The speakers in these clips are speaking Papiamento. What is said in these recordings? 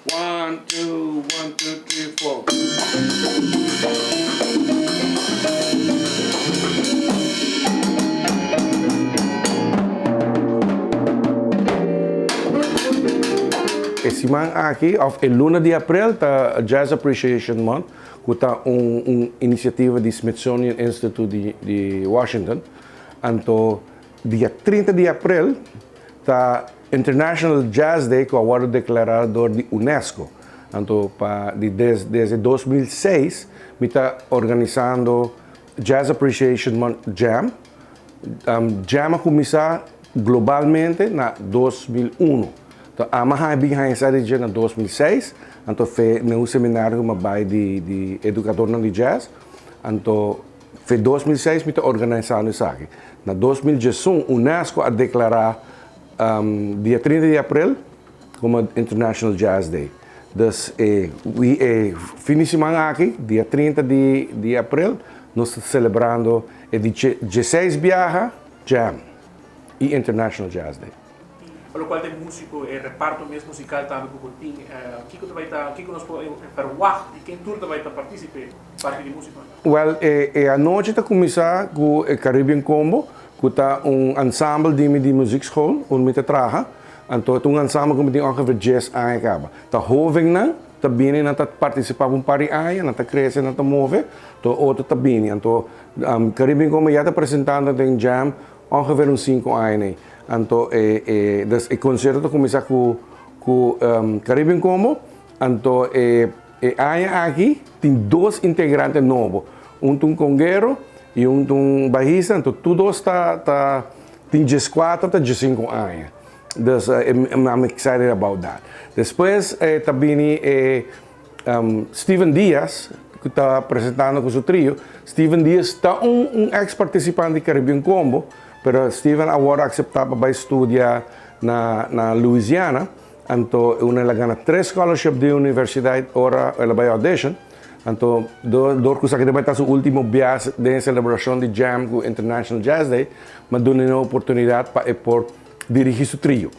One, two, one, two, three, four. E siman aki of e luna di april ta Jazz Appreciation Month ku ta un un inisiativa di Smithsonian Institute di di Washington. Anto dia 30 di april Ta International Jazz Day ku a wòrdu deklará dor di UNESCO. Anto pa di desde 2006 mi ta organisando Jazz Appreciation Month Jam. Jam a kuminsá globalmente na 2001. Anto ami a haña bin haña sa di dje na 2006. Anto fe den un seminario ku mi a bai di di edukadornan di jazz. Anto Fe 2006 mi ta organisando esaki. Na 2011 UNESCO a deklará dia 30 di aprel komo International Jazz Day. Dus e e fin di siman aki, dia 30 di di aprel, nos ta selebrando e di dieseis biaha Jam i International Jazz Day. Pa lokual ta e músiko, e reparto mes musikal tambe ku bo tin, kiko ta bai ta, kiko nos por ferwagt i ken tur ta bai ta partísipe parti di músikonan? Wèl, e e anochi ta kuminsá ku e Caribbean Combo, ku ta un ensemble di mi di muziekschool unda mi ta traha. Anto e ta un ensemble ku mi tin ongeveer dies aña kaba. Ta hóvennan ta bini, nan ta partisipá pa un par di aña, nan ta krese, nan ta move, anto otro ta bini. Anto Caribbean Combo ya ta presentando den Jam Ongeveer un sinku aña nei. Anto e e dus e concierto ta cuminsa cu cu Caribbean Combo. Anto e e aña aki tin dos integrante nobo. Un ta un conguero y un ta un bajista. Anto tur dos ta ta tin dieskuater ta diesinku aña. Dus I'm excited about that. Despues ta bini e Steven Diaz ku ta presentando ku su trio. Steven Diaz ta un un ex partisipante di Caribbean Combo, pero Steven a wòrdu akseptá pa bai studia na na Louisiana. Anto el a gana tres scholarship di universidad ora el a bai audition. Anto dor dor ku esaki ta bai ta su ultimo bias den e selebrashon di Jam ku International Jazz Day, mi a duna e oportunidat pa e por dirigí su trio.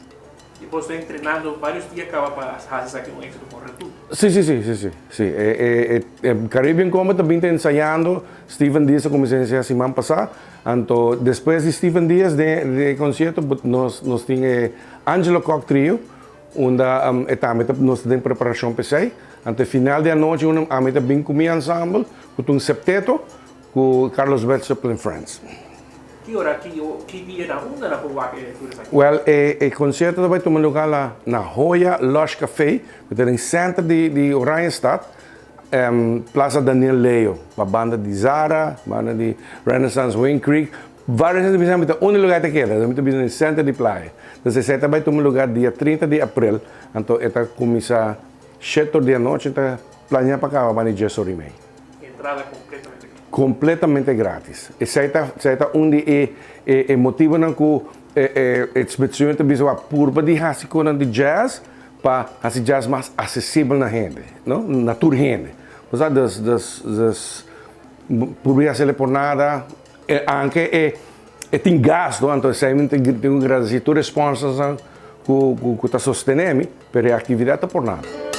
Y bo sta entrenando varios dia caba pa haci esaki un exito con retu. Si, si, si, si, si, si. E, e, e Caribbean Combo ta bin ta ensayando. Steven Diaz a cuminsa ensaya siman pasa. Anto despues di Steven Diaz den e concierto nos, nos tin e Angelo Kock Trio, unda e tambe ta, nos ta den preparacion pa esey. Anto e final di anochi unda ami ta bin cu mi ensemble, cu ta un septeto, Ku Carlos Wetzel and Friends. Ki ora, ki ki dia na unda nan por wak e tur esaki? Wèl, e e konsierto ta bai tuma lugá la na Hoya Lush Café, ku ta den sènter di di Oranjestad, Plaza Daniel Leo, pa banda di Zara, banda di Renaissance Wing Creek, vários hende ta bisa mi ta unda e lugá ta keda, mi ta bisa den sènter di playa. Entonces esei ta bai tuma lugá dia 30 di aprel, anto e ta kuminsá shete or di anochi, ta planea pa kaba banda di dies or i mei. Entrada completamente gratis. Completamente gratis. Esei ta, esei ta un di e, e, e motibonan ku e, e, e Smithsonian ta bisa wak purba di hasi konan di jazz pa hasi jazz mas asesibel na hende, no? Na tur hende. Bo sa, dus, dus, dus purba di hasele por nada, e anke e, e tin gasto, anto esei mi tin ku gradesí tur e sponsorsnan ku, ku, ku ta sostené mi, pero e aktividat ta por nada.